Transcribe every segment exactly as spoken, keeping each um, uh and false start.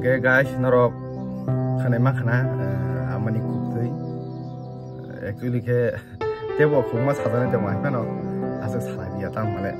Ke guys, norok khanai ma khana, eh, amani kuktwi. Actually ke tebo khungma sajani tongma hai phano aswk salai dia tang male.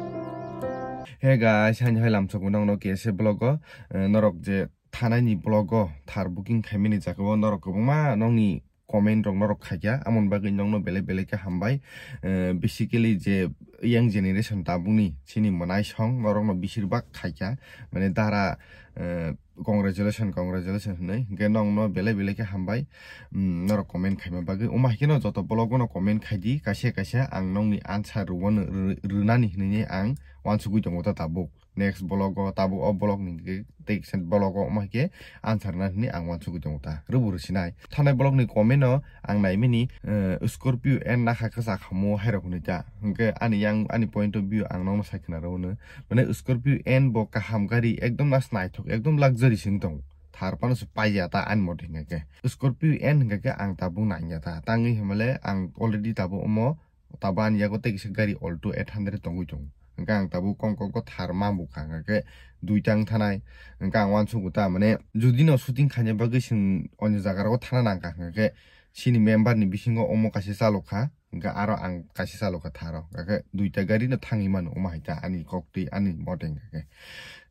Hey guys, hani hai lamsok nong no K S A vlog o, eh, norok je thanai ni vlog o thar booking khaimani jaga o norok kwbangma nongni comment rok norok khaikha, amoni bagwi nongno belai belai khe hambai. Eh, basically je young generation tabukni chini mwnai song norokno bisir bak khaikha, mane dara, eh, congratulation, congratulation hinwi, hinkhe nongno belai belai khe hambai, mm, norok comment khaima bagwi. Omo hai kheno joto vlog o no comment khaidi, kaisa kaisa ang nongni answer rwano, rw-, rwnani hinwi ang uansugwi tongo ta tabuk. Next vlog o, tabuk o vlog ni hwnkhe tei kisa vlog o omo hai khe answer na hinwi ang uansugwi tongo ta. Rwbo rwsinai. Thanai vlog ni comment o ang naimani, eh, Scorpio N nakha kwchak hamo hai rok hinwi ta. Hwnkhe ani yang, ani point of view ang nokno sai khna rw hwno. Mane Scorpio N bo kaham gari, ekdom nas naithok, ekdom luxury sing tong. Thar phano se paiya ta ani mote hwnkhe. Scorpio N hwnkhe ang tabuk nangya ta. Tangwi hwnmale ang already tabuk omo Tabo ani yago tei kisa gari Alto eight hundred tongwi tongo. Hwnkhe ang tabo kong kong ko thar ma bukha, hwnkhe duita wng thanai. Hwnkhe ang uansukgo ta, mane, judi no shooting khaina bagwi chwng onyo jaga rogo thana nangkha, hwnkhe chini member ni bisingo omo kaisa chalokha, hwnkhe aro ang kaisa chalokha tharo. Hwnkhe duita gari no thangwi mano, omo hai ta ani kok twi ani mote hwnkhe.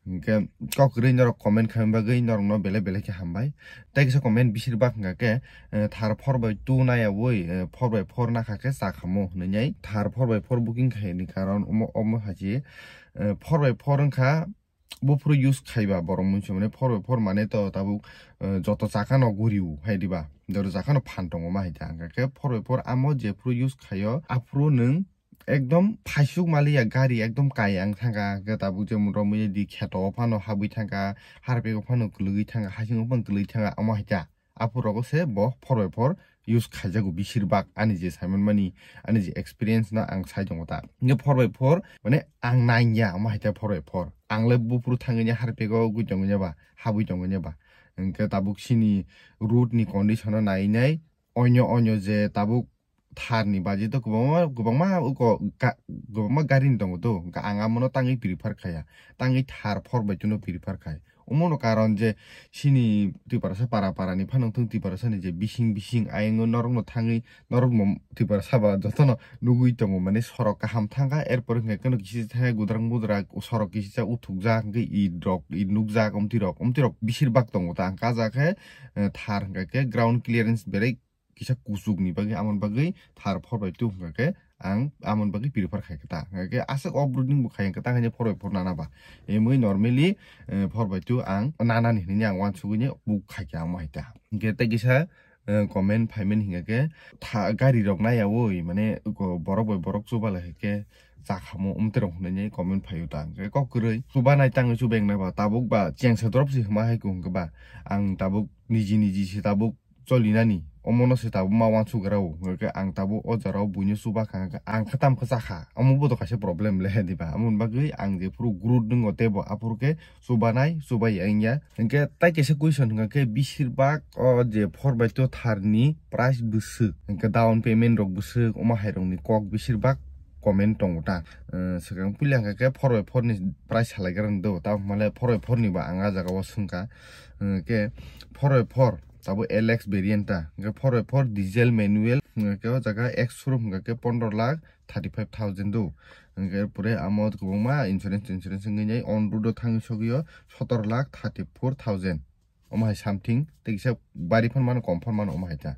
Hwnkhe kok kwrwi norok comment khaima bagwi norokno belai belai khe hambai. Tei kisa comment bisir bak hwnkha khe, eh, thar four by two naiyawi, eh, four by four nakha khe chak hamo hinwi nai. Thar four by four booking khaini karon omo, omo hai se, eh, four by four wngkha buphuru use khaiba borok mui se mane four by four mane to tabuk, eh, joto chakano guriu hai diba. Joto chakano phan tongo ma hai ta. Hwnkha khe four by four amo jephuru use khaio aphuru nwng ekdom phaisuk maliya gari ekdom kayang thangkha, hwnkhe tabuk je romwi di kheto o phano habwi thangkha, harpik o phano kwlwgwi thangkha, hasing o phano kwlwgwi thangkha, omo hai ta. Aphuru rogo se bo four by four use khaijago bisir bak ani je saiman mani, ani je experience no ang sai tongo ta. Hwnkhe four by four mane ang nangya, omo hai ta four by four. Ang le buphuru thangwi harpik o gwi tongwi ba, habwi tongwi ba. Hwnkhe tabuk chini road ni condition o nai nai onyo onyo je tabuk thar ni baji to kwbangma, kwbangma uko ga-, kwbangma gari ni tongo to, hwnkhe ang amo no tangwi prefer khaya, tangwi thar four by two no prefer khai. Omo no karon je chini Tiprasa para para ni phano thung Tiprasa ni je bising bising ayang o norok no thangwi norok no Tiprasa ba joto no nugwi tongo, mane sorok kaham thangkha, erpor hwnkhe keno kisi thangkhe gudrak mudrak sorok kisi cha uthukjak hwnkhe i rok i nukjak omtwi rok, omtwi rok bisir bak tongo ta, hwnkhe ah jaga khe, eh, thar hwnkhe khe ground clearance berai kisa kuchuk ni bagwi, amoni bagwi thar four by two hwnkha khe ang amoni bagwi prefer khai khe ta. Hwnkha khe aswk off-roading bo khai khe ta, hwnkhe four by four nana ba. Emui normally, eh, four by two ang nana ni hinwi ang uansugwi ni book khai khe amo hai ta. Hwnkhe tei kisa, eh, comment phaimani hwnkha khe tha-, gari rok naiyawi mane borok bai borok chuba lai khe chak hamo omtwi rok hinwi comment phaio ta. Hwnkhe kok kwrwi chuba nai tangwi chuba wngna ba tabuk ba chengsa drop se hwma hai khe hwnkhe ba ang tabuk niji niji se tabuk cholinani, omono se tabuk ma uansuk rao, hwnkhe ang tabuk o jora o buino chuba kha, hwnkhe ang khe tam khe cha kha, omo bo to kaisa problem le, diba? Amoni bagwi ang jephuru growth nwngo teibo aphuru khe chubanai, chubai ya wngya. Hwnkhe tai kaisa question hwnkha khe, bisir bak o je four by two thar ni price bwswk, hwnkhe down payment rok bwswk, omo hai rok ni kok bisir bak comment tongo ta. Eh, swkang puila hwnkha khe four by four ni price salai gra do, tamo hwnmale four by four ni bo ang ah jaga o swngkha. Hwnkhe four by four tabo L X variant ta, hwnkhe four by four diesel manual, hwnkhe o jaga ex showroom hwnkha khe pondro lakh thirty five thousand do. Hwnkhe pore amo kwbangma insurance, insurance wngwi nai on road o thangwi sogwi o sotor lakh thirty four thousand. Omo hai something, tei kisa bari phano mano, kom phano mano, omo hai ta.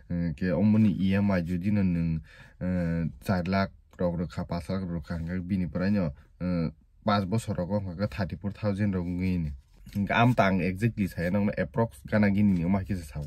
Hwnkhe omoni E M I judi no nwng, eh, char lakh rok rwkha, panch lakh rok rwkha, hwnkhe bini pore no, eh, panch bosor rogo hwnkhe thirty four thousand rok wngwi ni. Hwnkhe am ta ang exactly saya nokno approx gana gini ni omo hai khe se sao.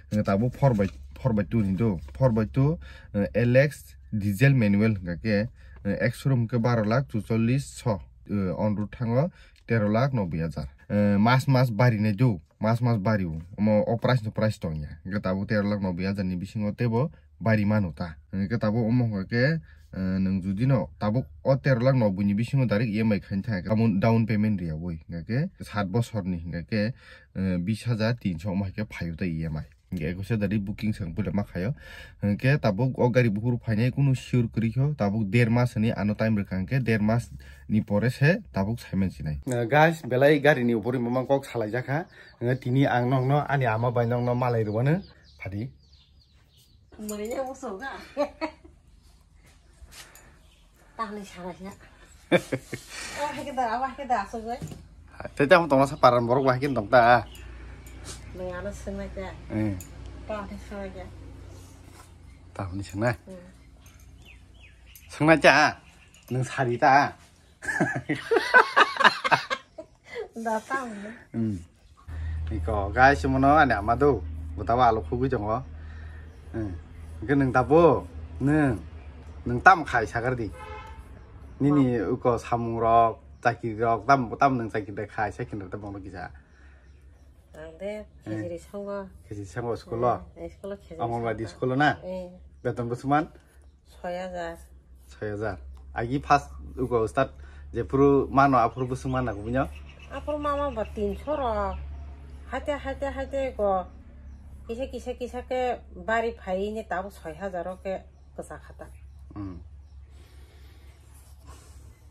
Hwnkhe tabuk four by, four by two ni do, four by two, eh, L X diesel manual hwnkha khe, eh, ex showroom hwnkhe baro lakh chuchollish so, eh, on road thango tero lakh noboi hajar. Eh, mas mas bari nai do, mas mas bari o. Omo o price no price tong ya. Hwnkhe tabuk tero lakh noboi hajar ni bisingo teibo bari mano ta. Hwnkhe tabuk omo hwnkha khe, eh, nwng judi no tabuk o tero lakh noboi ni bisingo direct E M I khaina thang khe, down, down payment riya oi. Hwnkha khe sat bosor ni hwnkha khe, eh, bis hajar tinso omo hai khe phaio ta E M I. Hingke ekush tari booking se ang puila ma khaio. Hingke tabuk o gari buphuru phainai kunu sure kwrwi kho, tabuk der mas hinwi ano time rwkha, hingke der mas ni pore se tabuk saiman sinai. Eh, guys, belai gari ni upor ni mamang kok salai jakha. Hingke tini ang nokno ani ama bai nokno malai rwano phadi. Mani ya muso ga. Tahni sana siya. Oh, hai kita, apa kita asuk gue? Tei tamo tongna sa paran borok bahai kin tong ta. Nang ano senai ta. Eh. Tahni sana siya. Tahni sana. Hmm. Sana siya. Nang sari ta. Datang. Hmm. Iko guys, mono ani ama do. Botabo alo khugui tongo. Hmm. Hingke nang tabo. Nang. Nang tam khai sagar di. Nini uko samung rok, chakri rok, tam, tam nang chakri de khai, sai kinra ta bono kisa. Ang de, eh, khejiri songo. Khejiri songo school o? Eh, school o khejiri songo. Anganwadi school o na? Eh. Beton bwswk man? Soi hajar. Soi hajar. Agi first uko start jephuru mano aphuru bwswk man nangkukbini? Aphuru mama ba tinso rok. Haite, haite, haite ko. Kisa, kisa, kisa ke bari phai ni tabuk soi hajar o ke kwchak khata. Hmm.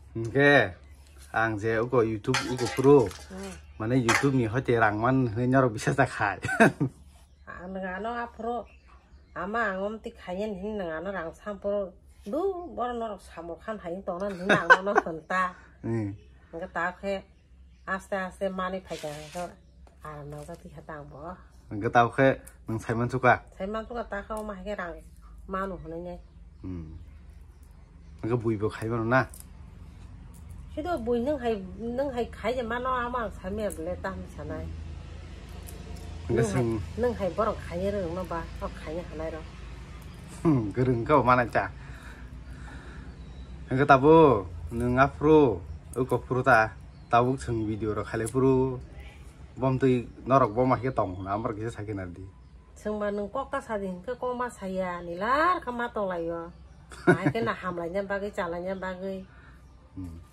Hingke ang je uko YouTube uko phuru, hmm, mane YouTube ni hoite rang man hinwi norok bisa ta khai. Ang nang ano aphuru ama ang omtwi khainani hinwi nang ano rang sampuru du boro norok samung khan hai tongna hinwi nang ano hwn ta. Hmm. Hingke ta khe aste aste manwi phaikha hingke aram nangjak tikha tang bo. Hingke ta khe nang saiman suka? Saiman suka ta khe omo hai khe rang manu hwnwi nai. Hmm. Hingke bui bo khai mano na? Sido bui nwng hai, nwng hai khai je mano, amo ang sai maya bele ta hinwi sanai. Hingke nwng hai, swng nwng hai borok khai rwngno ba, o khai hanai rok. Hmm, gwrwng khe bo manai ta. Hingke tabuk nwng aphuru, uko phuru ta, tabuk swng video rok khailai phuru, bomtwi norok boma khe tong hwnwi amorok kisa sakhe nardi. Chwngba nwng kok ta sadi hinkhe kok ma saya, nilar khe ma tonglaio. Hai khe na hamlaina bagwi, chalaina bagwi. Hmm.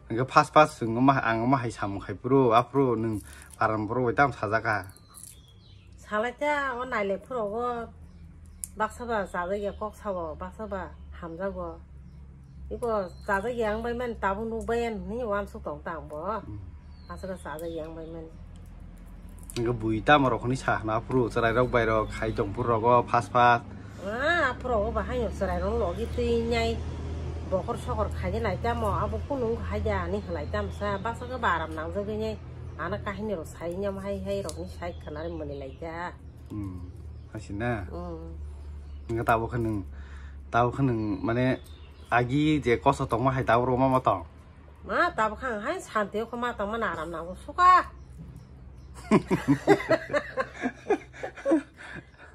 Hinkhe first first chwng ma, ang ma hai samung khai phuru, aphuru nwng paran borok bai tamo sajak kha. Salai ta o nailai phuru o baksa ba chajak ya kok sao, baksa ba hamjago. Iko chajak ya wng bai mani tabuk nukbai ya hinwi uansuk tong ta ang bo. Hmm. Aswk chajak ya wng bai mani. Hingke bui tamo rok hwnwi sa hwna aphuru chwrairok bairok khai tong phuru rogo phas phas. Ah, aphuru rogo bahai no chwrairok logi twi nyai bokhor sokhor khaidi lai tamo abo kunu wngkha haida ani halai tamsa basa khe ba aram nangjagwi nyai ano kahini rok sai nyam hai hai rokni sai khwnari mwnwi lai ta. Hmm, hasina. Hmm. Hingke tabuk khe nwng, tabuk khe nwng mane agi je kosto tongma hai tabuk rok ma ma tong. Ma tabuk khe ang hai santi o khe ma tongmani aram nango suka.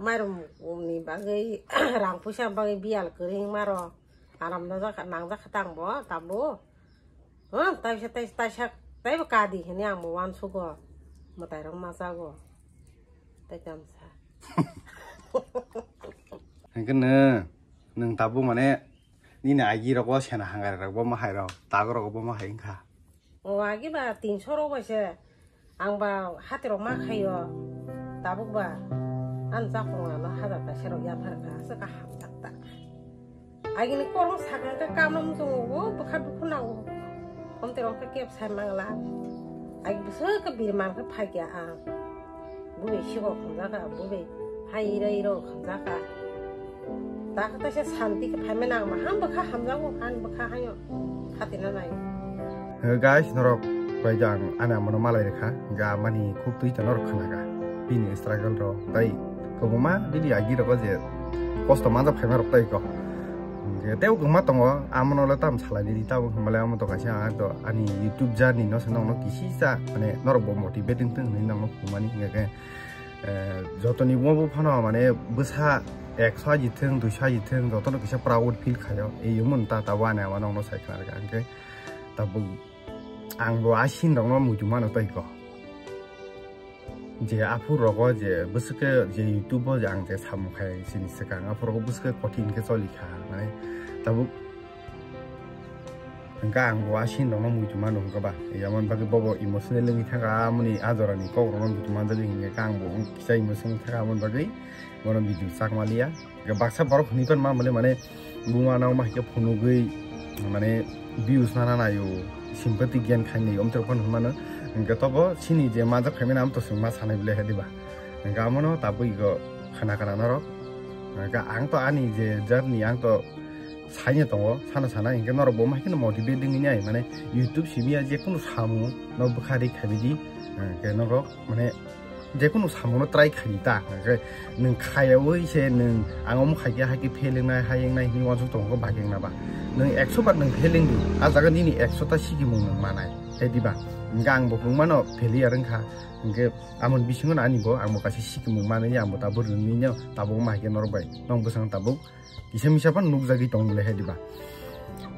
Mairum ni bagwi rang puisa bagwi biyal kwrwi ma rok aram nangjak nangjak khe tang bo tabuk. Hwng, taisa, taisa, taisa, taibo kadi hwnwi ang bo uansugo. Mwtairok machago. Tai tamsa. Hwnkhe nw, nwng tabuk mane nini agi rok o sena hangari rok bo ma hai rok, tago rok bo ma hai wngkha. O agi ba tinso rok bai se. Ang ba hati rok ma khaio, tabuk ba. Ang chakrung ano hajar kaisa rok yapharkha, aswk kaham jak ta. Agini kormo sakha khe kamlam tongo, o bwkha dukhu nango. Omte rok khe kep sai mangla. Agi bwswk khe birman khe phaikya ang. Bwbwi sikok hamjakha, bwbwi hai ira ira hamjakha. Dakha taisa santi khe phaimani ang ma ham bwkha hamjago, han bwkha haino khatina nai. He guys, norok bai jang ani amano malai rikha, ga mani khuk twi ta norok khna ga. Bini struggle rok tai kwbangma bini agi rogo je kosto manjak phaima rok tai ko. Hingke tei kwbangma tongo, amano le tam salai di, tamo hwnba le amo to kaisa ang to ani YouTube journey no se nokno kisisa mane norok bo motivate wng thung hinwi nokno phunukmani hingke. Eh, jotoni bo bo phano mane bwsa ekso aji thung, duiso aji thung, jotono kisa proud feel khaio. Ei omo ta tabuk ani ama nokno sai khna rwkha, hwnkhe tabuk ang bo a scene rokno muitu mano tei ko. Je aphuru rogo je bwswk khe je YouTube o je ang je samung khai chini swkang, aphuru rogo bwswk khe kothin khe choli kha, mane tabuk Hwnkhe ang bo a scene rokno muitu mano hwnkhe ba. Yamon bagwi bobo emotional wngwi thangkha, amoni a jorani kok rokno muitu manjagwi hwnkhe ang bo kisa emotional thangkha, amoni bagwi bono video chakmaliya. Hwnkhe baksa borok hwnwi pan ma mole mane buma nang ma hwnkhe phunugwi mane views nana nayo, sympathy gain khainai omtwrok phano hwnmano. Hwnkhe tobo chini je majak khaimani amtwrwk chwng ma sanai bwle hai diba. Hwnkhe amono tabuk ego khana khana norok. Hwnkhe ang to ani je journey ang to saina tongo, sana sana hwnkhe norok bo ma haikhe motivate wngwi nai, mane YouTube simi ya je kunu samung no bwkha ri khaibidi, hwnkhe norok mane je kunu samung no try khaidi ta, hwnkhe nwng khayawi se nwng ang omo khaikhe haikhe fail wngnai, hai wngnai hinwi uansuk tongo, bak wngna ba nwng ekso bar nwng fail wngdi, a jaga nini ekso ta sikimung nwng manai, hai diba? Hwnkhe ang bo kwbangma no failure wngkha, hwnkhe amoni bisingo no ani bo ang bo kaisa sikimung manwi ang bo tabuk rwnwi no tabuk ma haikhe norok bai nong bwsang tabuk kisa misa phano nukjagwi tong bwle hai diba.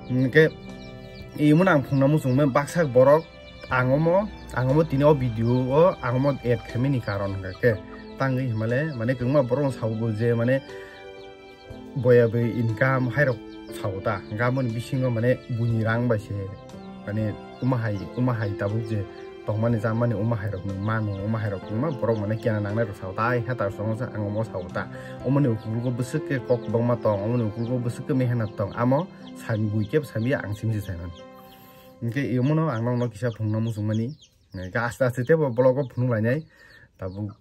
Hwnkhe imo no ang phungna muchung mano baksa borok ang omo, ang omo tini o video o ang omo add khaimani karon hwnkhe tangwi himale mane kwbangma borok no sago je mane boya bai income hairok sago ta, hwnkhe amoni bisingo mane buini rang bai se mane uma hai, uma hai tabuk je tongmani chamani uma hai rok nwng mano, uma hai rok kwbangma borok mane kena nangnai rok sao ta, ai hatar songo sa ang omo sao ta, omoni ukulgo bwswk khe kok kwbangma tong, omoni ukulgo bwswk khe mehenat tong, amo sami bui khe sami ang simse saimani. Hwnkhe imono ang nokno kisa phungna muchungmani, hwnkhe aste aste tebo vlog o phunuk lainai tabuk.